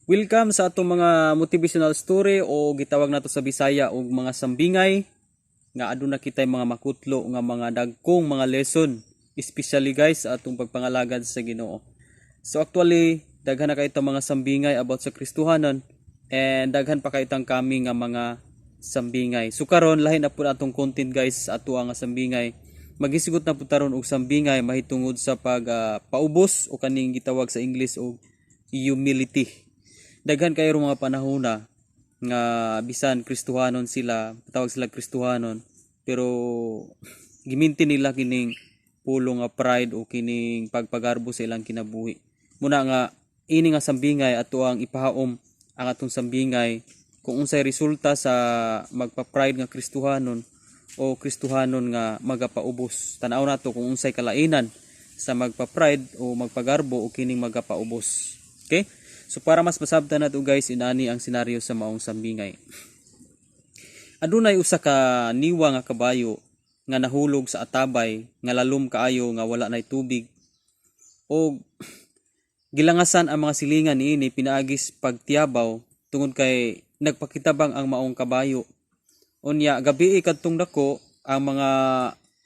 Welcome sa atong mga motivational story o gitawag nato sa Bisaya og mga sambingay nga aduna kitay mga makutlo nga mga dagkong mga lesson, especially, guys, sa atong pagpangalagad sa Ginoo. So actually, daghan na kaayo mga sambingay about sa Kristohanon and daghan pa kaayo tang kami nga mga sambingay. So karon, lahi na pud atong content, guys, sa ato nga sambingay. Maghisgot na pud ta ron og sambingay mahitungod sa pag paubos o kaning gitawag sa English og humility. Daghan kayo mga panahon na nga bisan Kristohanon sila, tawag sila Kristohanon, pero giminti nila kining pulo nga pride o kining pagpagarbo sa ilang kinabuhi. Muna nga ini nga sambingay, ato ang ipahaom ang atong sambingay kung unsay resulta sa magpa-pride nga Kristohanon o Kristohanon nga magapaubos. Tan-aw nato kung unsay kalainan sa magpa-pride o magpagarbo o kining magapaubos. Okay? So para mas masabtan nato, guys, inani ang senaryo sa maong sambingay. Adunay usa ka niwa nga kabayo nga nahulog sa atabay nga lalom kaayo nga wala nay tubig. Og gilangasan ang mga silingan niini pinaagis pagtiyabaw tungod kay nagpakitabang ang maong kabayo. Unya gabii kadtong dako, ang mga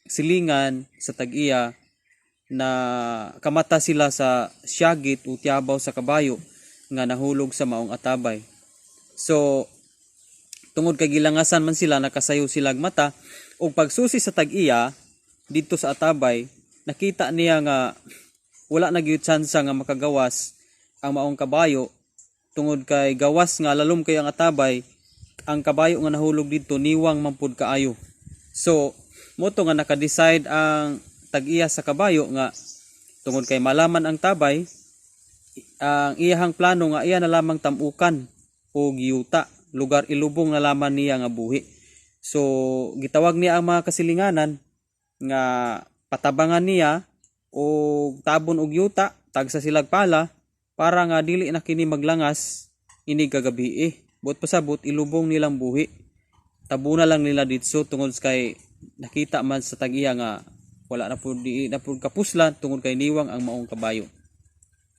silingan sa tag-iya na kamata sila sa siyagit o tiyabaw sa kabayo nga nahulog sa maong atabay. So tungod kay gilangasan man sila, nakasayo silag mata ug pagsusi sa tag-iya didto sa atabay, nakita niya nga wala na gyud tsansa nga makagawas ang maong kabayo tungod kay gawas nga lalom kay ang atabay, ang kabayo nga nahulog didto niwang man pud kaayo. So mao to nga naka-decide ang tag-iya sa kabayo nga tungod kay malaman ang tabay, ang iyahang plano nga iya na lamang tamukan og yuta, lugar ilubong na lamang niya nga buhi. So gitawag niya ang mga kasilinganan nga patabangan niya og tabon og yuta, tagsa silag pala, para nga dili na kini maglangas ini kagabi. Buot pasabot, ilubong nilang buhi, tabuna lang nila didto tungod kay nakita man sa tag-iya nga wala na pud, di na pud kapuslan tungod kay niwang ang maong kabayo.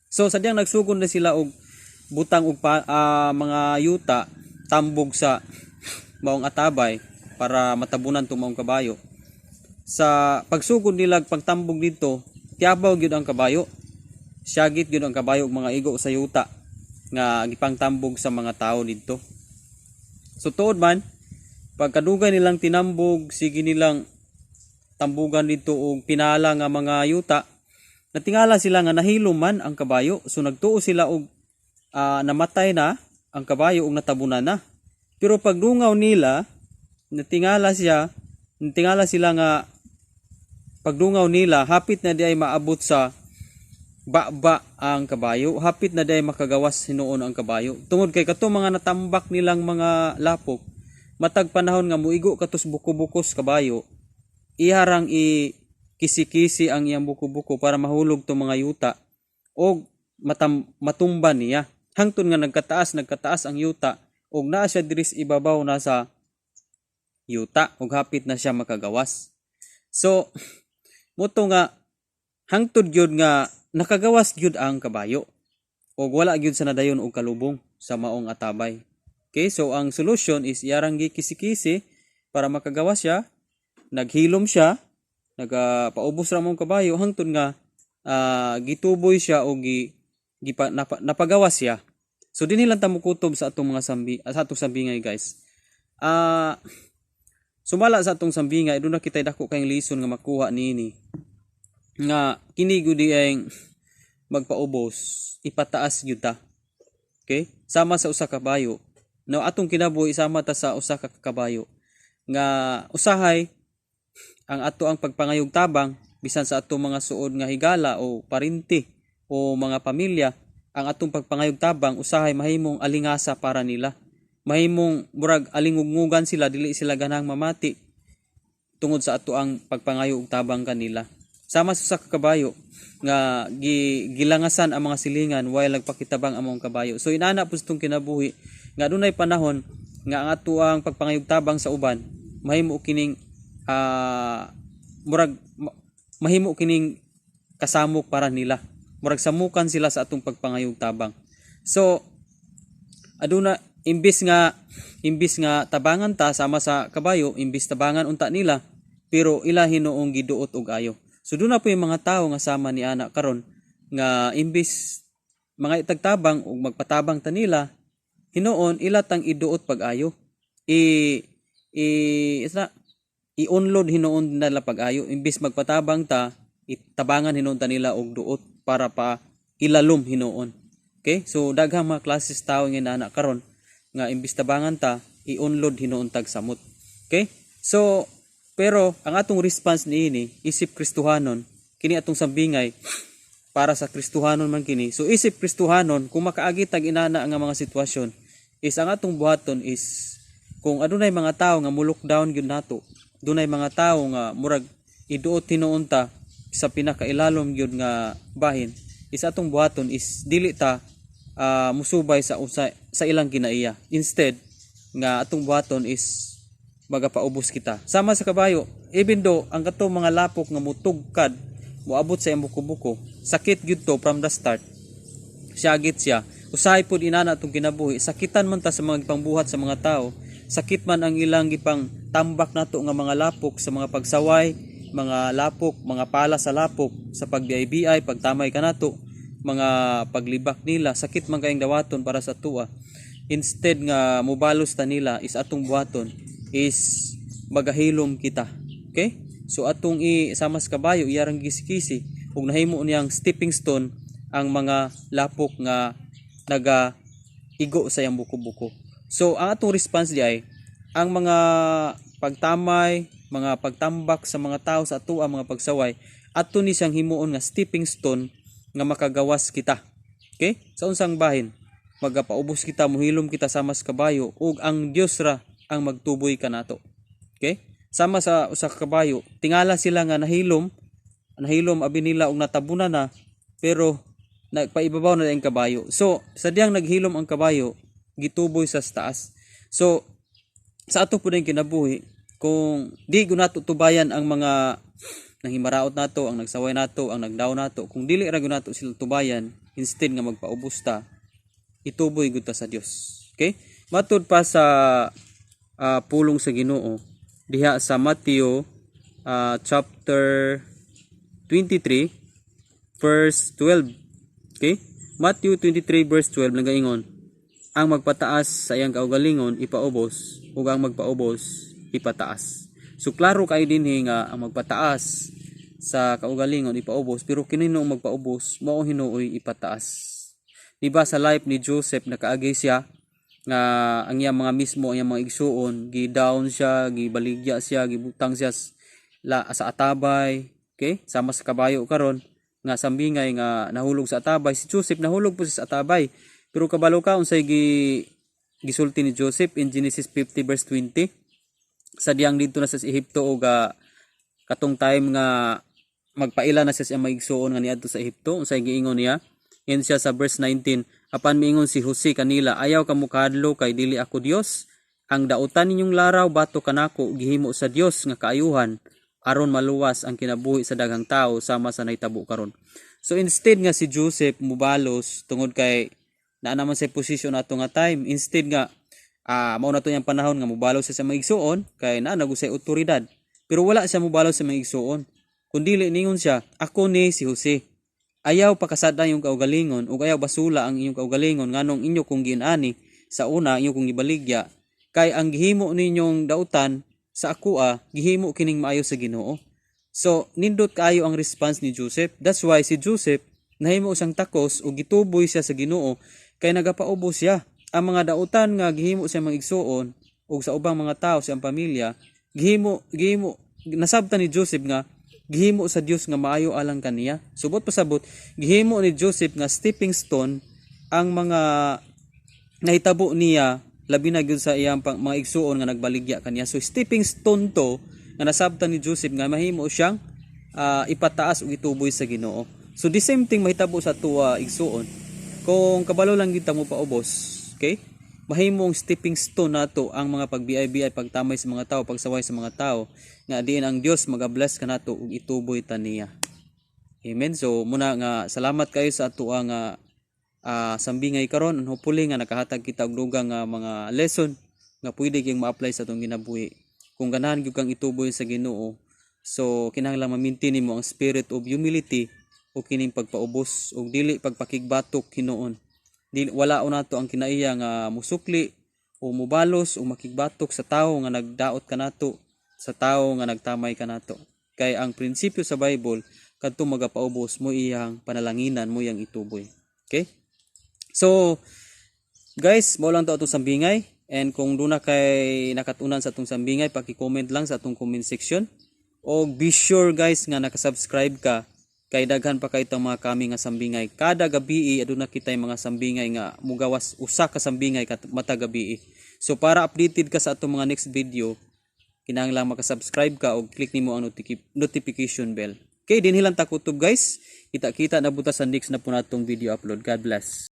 So sadyang nagsugod na sila og butang og mga yuta tambog sa maong atabay para matabunan tong maong kabayo. Sa pagsugod nila pagtambog didto, tiyabaw gyud ang kabayo. Siyagit gyud ang kabayo og mga igo sa yuta nga gipangtambog sa mga tao didto. So tuod man, pagkadugay nilang tinambog, sige nilang tambugan didto og pinala nga mga yuta, natingala sila nga nahilom man ang kabayo. So nagtuo sila og namatay na ang kabayo ug natabunan na. Pero pagdungaw nila, natingala sila nga pagdungaw nila, hapit na diay maabot sa baba ang kabayo, hapit na diay makagawas hinuon ang kabayo. Tungod kay kato mga natambak nilang mga lapok, matag panahon nga muigo katos buko-bukos kabayo, iharang i kisi-kisi ang iyang buko-buko para mahulog tong mga yuta og matumba niya. Hangtod nga nagkataas, nagkataas ang yuta og naa siya diri sa ibabaw na sa yuta ug hapit na siya makagawas. So mao to nga hangtod gyud nga nakagawas gyud ang kabayo ug wala gyud sa nadayon og kalubong sa maong atabay. Okay, so ang solution is iyarang gikisi-kisi para makagawas siya, naghilom siya, nagapaubos ra mong kabayo hangtod nga gituboy siya o napagawas siya. So dinhi lang ta mokutob sa atong mga sa atong sambingay, guys. Sumala sa atong sambingay, duna kitay dako kayong lesson nga makuha niini. Nga kini gud ay magpaubos, ipataas gyud ta. Okay? Sama sa usa ka kabayo. No, atong kinabuhi sama ta sa usa ka kabayo nga usahay ang ato ang pagpangayog tabang bisan sa atong mga suod nga higala o parinti o mga pamilya, ang atong pagpangayog tabang usahay mahimong alingasa para nila, mahimong murag alingugmugan sila, dili sila ganahang mamati tungod sa ato ang pagpangayo og tabang kanila, sama sa usa ka kabayo nga gilangasan ang mga silingan while nagpakitabang ang mga kabayo. So inana po sa itong kinabuhi nga adunay panahon nga ang ato ang pagpangayog tabang sa uban mahimo kining murag mahimo kining kasamok para nila, murag samukan sila sa atong pagpangayog tabang. So Aduna imbis nga tabangan ta sama sa kabayo, imbis tabangan unta nila, pero ila hinuong giduot og ayo. So duna po yung mga tao nga sama ni ana karon nga imbis mga itagtabang ug magpatabang ta nila, hinuon ila tang iduot pag-ayo. I i isa i-unload hinuon nila pag-ayo. Imbis magpatabang ta, itabangan hinuon ta nila og duot para pa ilalom hinuon. Okay? So daghang mga klases tao nga inana karon nga imbis tabangan ta, i-unload hinuon tag samot. Okay? So pero ang atong response niini isip Kristohanon, kini atong sambingay para sa Kristohanon man kini. So isip Kristohanon, kung makaagi tag inana nga mga sitwasyon, is ang atong buhaton is kung adunay mga tao nga mo-look down gyud nato, dunay mga tao nga murag iduot hinuon ta sa pinakailalom gyud nga bahin, is atong buhaton is dili ta musubay sa ilang kinaiya. Instead nga atong buhaton is magapaubos kita. Sama sa kabayo, even though ang katong mga lapok nga mutugkad, moabot sa iyang buko-buko, sakit gyud to from the start. Siyagit siya. Usahay pud inana atong kinabuhi, sakitan man ta sa mga gipangbuhat sa mga tao, sakit man ang ilang gipang tambak nato nga mga lapok sa mga pagsaway, mga lapok, mga pala sa lapok, sa pagbiay-biay, pagtamay kanato, mga paglibak nila, sakit man kayong dawaton para sa tuwa. Instead nga mubalos ta nila, is atong buhaton is magahilom kita. Okay? So atong i sama sa kabayo, iyarang gisikisi ug nahimo niyang stepping stone ang mga lapok nga naga igo sa iyang buko-buko. So ang atong response di ay ang mga pagtamay, mga pagtambak sa mga tao sa ato, mga pagsaway, ato ni siyang himuon nga stepping stone nga makagawas kita. Okay? Sa unsang bahin, magapaubos kita, muhilom kita sama sa kabayo ug ang Dios ra ang magtuboy kanato. Okay? Sama sa usa ka kabayo, tingala sila nga nahilom, nahilom abi nila og natabunan na, pero nagpaibabaw na ang kabayo. So, sa diyang naghilom ang kabayo, gituboy sa taas. So, sa ato po din kinabuhi, kung di nato tubayan ang mga nanghimaraot nato, ang nagsaway nato, ang nagdaw nato, kung dili ra gyud nato sila tubayan, instead nga magpaubos ta, ituboy gud ta sa Dios. Okay? Matud pa sa pulong sa Ginoo diha sa Matthew chapter 23 verse 12. Okay? Matthew 23 verse 12 nagaingon, "Ang magpataas sa iyang kaugalingon ipaubos ug ang magpaubos ipataas." So klaro kay dinhi nga ang magpataas sa kaugalingon ipaubos, pero kinino ang magpaubos, mao hinuoy ipataas. Di ba sa life ni Joseph, nakaagi siya nga ang iyang mga mismo, ang iyang mga igsuon, gi-down siya, gibaligya siya, gibutang siya sa atabay, okay? Sama sa kabayo karon nga sambingay nga nahulog sa atabay. Si Joseph, nahulog po siya sa atabay. Pero kabalo ka unsay gisulti ni Joseph in Genesis 50 verse 20 sa diyang didto na sa Ehipto og katong time nga magpaila na siya sa iyang mga igsuon nga niadto sa Ehipto, unsay giingon niya? Ingon siya sa verse 19, apan miingon si Jose kanila, "Ayaw kamo kahadlok, kay dili ako Dios. Ang dautan ninyong laraw batok kanako gihimo sa Dios nga kaayuhan aron maluwas ang kinabuhi sa daghang tao sama sa nahitabo karon." So instead nga si Joseph mubalos tungod kay naa naman sa posisyon ato nga time, instead nga mao na to iyang panahon nga mubalos siya sa mga igsuon kay naa na say otoridad. Pero wala siya mubalos sa mga igsuon. Kundili ningon siya, "Ako ni si Jose. Ayaw pakasad-a inyong kaugalingon ug ayaw basula ang inyong kaugalingon nganong inyo kong giinani sa una, inyo kong gibaligya, kay ang gihimo ninyong dautan sa akoa, gihimo kining maayo sa Ginoo." So nindot kaayo ang response ni Joseph. That's why si Joseph nahimo siyang takos ug gituboy siya sa Ginoo kay nagapaubos siya. Ang mga dautan nga gihimo sa mga igsuon ug sa ubang mga tao sa iyang pamilya, gihimo gihimo nasabtan ni Joseph nga gihimo sa Dios nga maayo alang kaniya. Subot pasabot, gihimo ni Joseph nga stepping stone ang mga nahitabo niya, labi na gyud sa iyang mga igsuon nga nagbaligya kaniya. So stepping stone to nga nasabtan ni Joseph nga mahimo siyang ipataas ug ituboy sa Ginoo. So the same thing mahitabo sa tuwa, igsuon. Kung kabalo lang kita mo paubos, okay? Mahimong stepping stone nato ang mga pagbiay-biay, pagtamay sa mga tao, pagsaway sa mga tao nga diin ang Dios maga-bless kanato ug ituboy ta niya. Amen. So muna nga salamat kayo sa ato nga sambingay karon, and hopefully nga nakahatag kita og dugang nga mga lesson nga pwede kang ma-apply sa atong ginabuhi. Kung ganahan gyud kang ituboy sa Ginoo, so kinahanglan ma-maintain nimo ang spirit of humility o kining pagpaubos ug dili pagpakigbatok hinuon. Dili, wala nato ang kinaiya nga musukli o mubalos o makigbatok sa tawo nga nagdaot kanato, sa tawo nga nagtamay kanato. Kay ang prinsipyo sa Bible, kadto magapaubos mo iyang panalanginan, mo iyang ituboy. Okay? So, guys, mao lang to atong sambingay. And kung duna kay nakatunan sa atong sambingay, paki-comment lang sa atong comment section. O be sure, guys, nga nakasubscribe ka kay daghan pa kay itong mga kami nga sambingay. Kada gabi aduna kitay mga sambingay nga mugawas usa ka sambingay kat matag gabi. So para updated ka sa atong mga next video, kinahanglan makasubscribe ka o click nimo ang notification bell. Okay, dinhi lang ta kutob, guys. Kita-kita na buta sa next na po natong video upload. God bless.